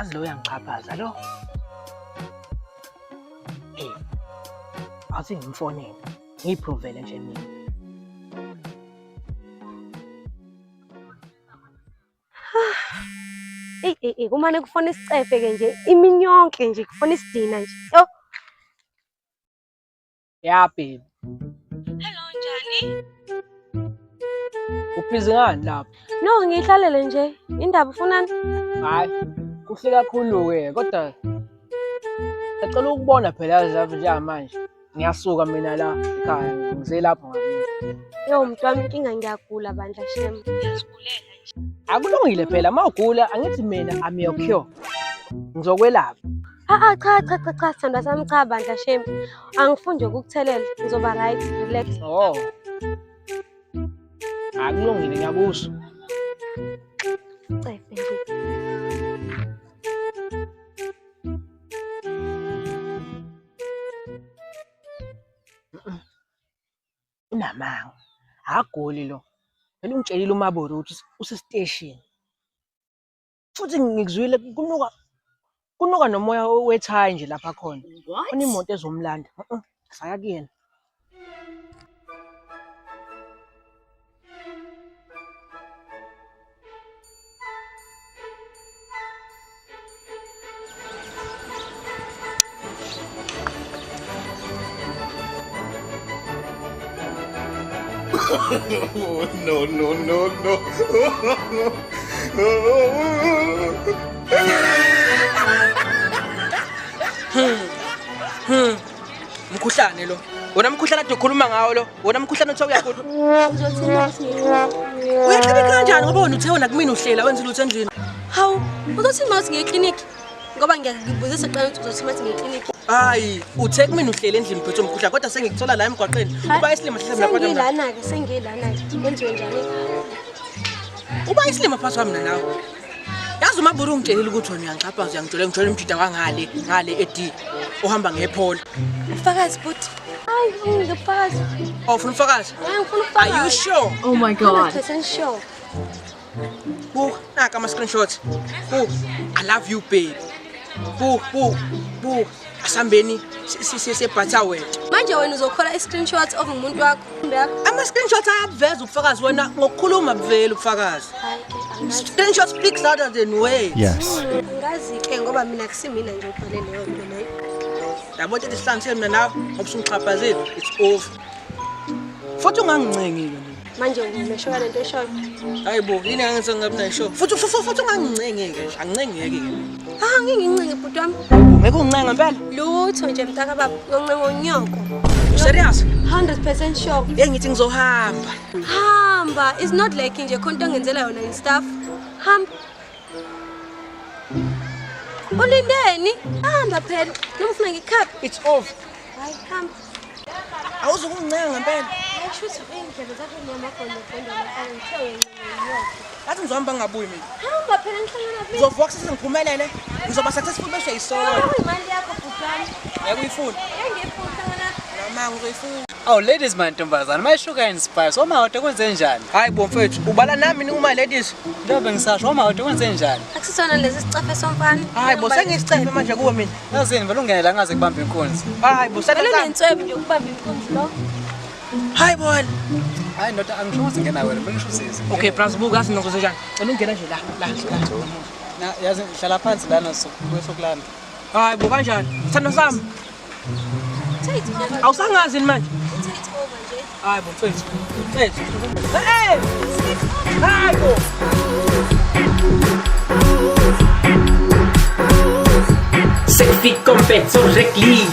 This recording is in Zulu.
Yazi lo uyangixhaphaza lo. Eh. Awuthi ngimfonele. Ngiyiprovele nje mina. Eyi eyi eyi kumane kufona isicefe ke nje imini yonke nje kufona isidina nje. Yo. Ya baby. Hello njani? Ubhizi ngani lapho? No ngihlalele nje. Indaba ufunani? Hayi, kuhle kakhulu-ke kodwa sacela ukubona phela yazi lapho njengamanje. Ngiyasuka mina la ekhaya ngize lapho ngakini. Yo mntu wami inkinga ngiyagula bandla shem. Ngiyazigulela nje. Akulungile phela uma ugula angithi mina I'm your cure. Ngizokwelapha. Ah ah cha cha cha cha sithandwa sami cha bandla shem. Angifuni nje ukukuthelela. Ngizoba right, relax. Oh. Akulungile ngiyakuzwa. Cefe nje. Unamanga. Akaguli lo. Phela ungitshelile uMabori ukuthi usesiteshini. Futhi ngikuzwile kunuka kunuka nomoya wethayi nje lapha khona. Khona imoto ezomlanda. Saya kuyena. No, no, no, no. Mkhuhlane lo. Wona mkhuhlane ade ukhuluma ngawo lo. Wona mkhuhlane othiwa uyagula. Uzothini ukuthi ngiye Uyeklinikhi kanjani ngoba wena uthe wena kumina uhlela wenza lutho endlini. Hawu, uzothini uma uthi ngiye eklinikhi? Ngoba ngiyakubuzisa kuqala ukuthi uzothini uma uthi ngiye eklinikhi. Hayi, uthe kumina uhlele endlini uphethe umkhuhlane kodwa sengikuthola la emgwaqeni. Uba isilima sihlezi lapha mina. Sengilana-ke, sengilana-ke. Kwenziwe njani? Uba isilima phakathi kwami mina nawe. Yazi uMaburu ungitshelile ukuthi wena uyangixhaphaza uyangitshela ngitshela umjida wangale ngale eD ohamba ngephola. Ubufakazi bhuti. Hayi, ungibufakazi. Oh, ufuna ubufakazi? Hayi, ngifuna ubufakazi. Are you sure? Oh my God. 100% sure. Buka, naka ama screenshots. Buka, I love you babe. Buka, buka, buka. Asambeni siyebhatha wena. Manje wena uzokhola i-screenshot of umuntu wakho. Ama screenshots ayabuveza ubufakazi wena ngokukhuluma buvela ubufakazi. Hayi ke, angazi. Screenshot speaks louder than words. Yes. Angazi ke ngoba mina kusimina nje ubhale leyo nto leyo. Yabo into esihlanganisile mina nawe ngoba usungixhaphazile it's over. Futhi ungangincengi ke mina. Manje ungesho le nto eshoyo. Hayi bo, yini angithi ngabe nayisho. Futhi futhi futhi ungangincengi ke nje, angincengeki ke. Ah, ngingincengi bhuti wami. Ngeke ungincenga impela. Lutho nje mntaka baba, ngoncenga unyoko. Serious? 100% sure. Hey ngithi ngizohamba. Hamba, it's not like nje khona into ongenzela yona in stuff. Hamba. Ulindeni? Hamba phela. Noma ufuna ngikhaphe. It's over. Hayi, hamba. Awuzukungincenga ngempela. Hayi, shuthi iy'ndlebe zakho zinamagondo-gondo mfana, ngithe uyancenga. Yathi ngizohamba ngingabuyi mina. Hamba phela ngihlangana phi? Ngizovuka kusasa ngiphumelele. Ngizoba successful bese uyayisola. Imali yakho bhuti wami. Ngeke uyifune. Engiyifuna hlangana. Noma ngizoyifuna. Oh ladies mantombazana, my sugar and spice. Oma kwenze njani? Hayi bo mfethu, ubala nami ni uma ladies. Njengoba ngisasho oma kwenze njani? Akusisona lesi sicefe somfana. Hayi bo sengisicefe manje kuwe mina. Yazini vele ungene la ngaze kubamba inkunzi. Hayi bo Vele sana. unenswebe nje ukubamba inkunzi lo. Hayi bo wena. Hayi ndoda angisho ukuthi ngena wena, bengisho usisi. Okay, bras buka yazi ngizoze njani. Cela ungena nje la la la. Na yazi hlala phansi lana sokulanda. Hayi bo kanjani? Sithando sami. Take it over. Awusangazi yini manje? Take it over nje. Hayi bo mfethu. Mfethu. Hey! Hayi bo. Sexy compet so rekli.